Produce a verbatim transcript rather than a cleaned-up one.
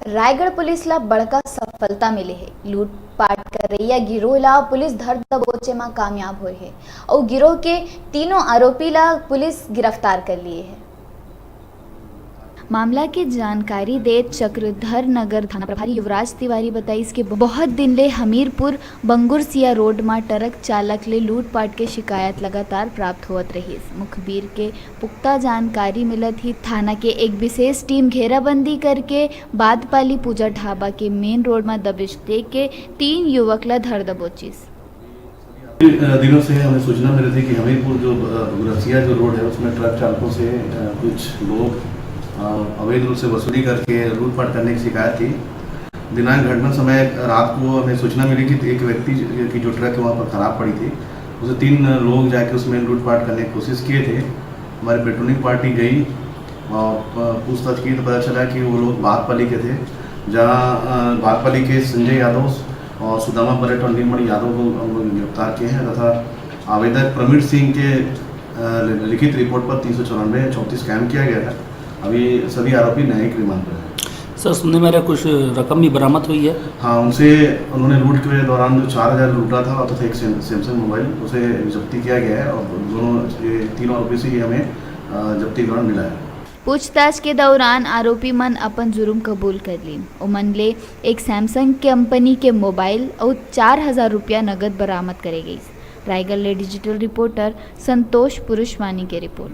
Raigarh police ला बड़का सफलता मिले हे। लूटपाट करइया गिरोह ला पुलिस धर दबोचे म कामयाब होए हे अउ गिरोह के तीनों आरोपी ला पुलिस गिरफ्तार कर लिए हे। मामला के जानकारी देत चक्रधर नगर थाना प्रभारी युवराज तिवारी बताइस कि बहुत दिन ले हमीरपुर बंगुरसिया रोड म ट्रक चालक ले लूटपाट के शिकायत लगातार प्राप्त होवत रहिस। मुखबिर के पुख्ता जानकारी मिलत ही थाना के एक विशेष टीम घेराबंदी करके बादपाली पूजा ढाबा के मेन रोड म दबिश दे के तीन युवक ला धर दबोचिस। अ, दिनों से हमें सूचना मिली थी कि हमीरपुर जो, अ, बंगुरसिया जो रोड है, उसमें ट्रक चालकों से, अ, कुछ लोग, अ, अवैध रूप से वसूली करके लूटपाट करने की शिकायत थी। दिनांक घटना समय रात को हमें सूचना मिली कि एक व्यक्ति की जो ट्रक है, वहाँ पर खराब पड़ी थी, उसे तीन लोग जाके उसमें लूटपाट करने की कोशिश किए थे। हमारी पेट्रोलिंग पार्टी गई और, अ, पूछताछ की तो पता चला कि वो लोग बादपाली के थे, जहाँ, अ, बादपाली के संजय यादव और सुदामा बरेट और नीलमणि यादव को हम लोग गिरफ्तार किए हैं तथा आवेदक प्रवीण सिंह के, अ, लिखित रिपोर्ट पर तीन सौ चौरानवे चौंतीस कायम किया गया है। अभी सभी आरोपी न्यायिक रिमांड पर हैं। सर, सुनने में आ रहा है कुछ रकम भी बरामद हुई है। हाँ, उनसे उन्होंने लूट के दौरान जो चार हज़ार लूटा था और तथा एक सैम-, सैमसंग मोबाइल, उसे जब्ती किया गया है और दोनों, ये तीनों आरोपी से ये हमें, अ, जब्ती के दौरान मिला है। पूछताछ के दौरान आरोपी मन अपन जुर्म कबूल कर लीन। ओमन ले एक सैमसंग कंपनी के मोबाइल अउ चार हजार रुपया नगद बरामद करे गइस। रायगढ़ ले डिजिटल रिपोर्टर संतोष पुरुषवानी के रिपोर्ट।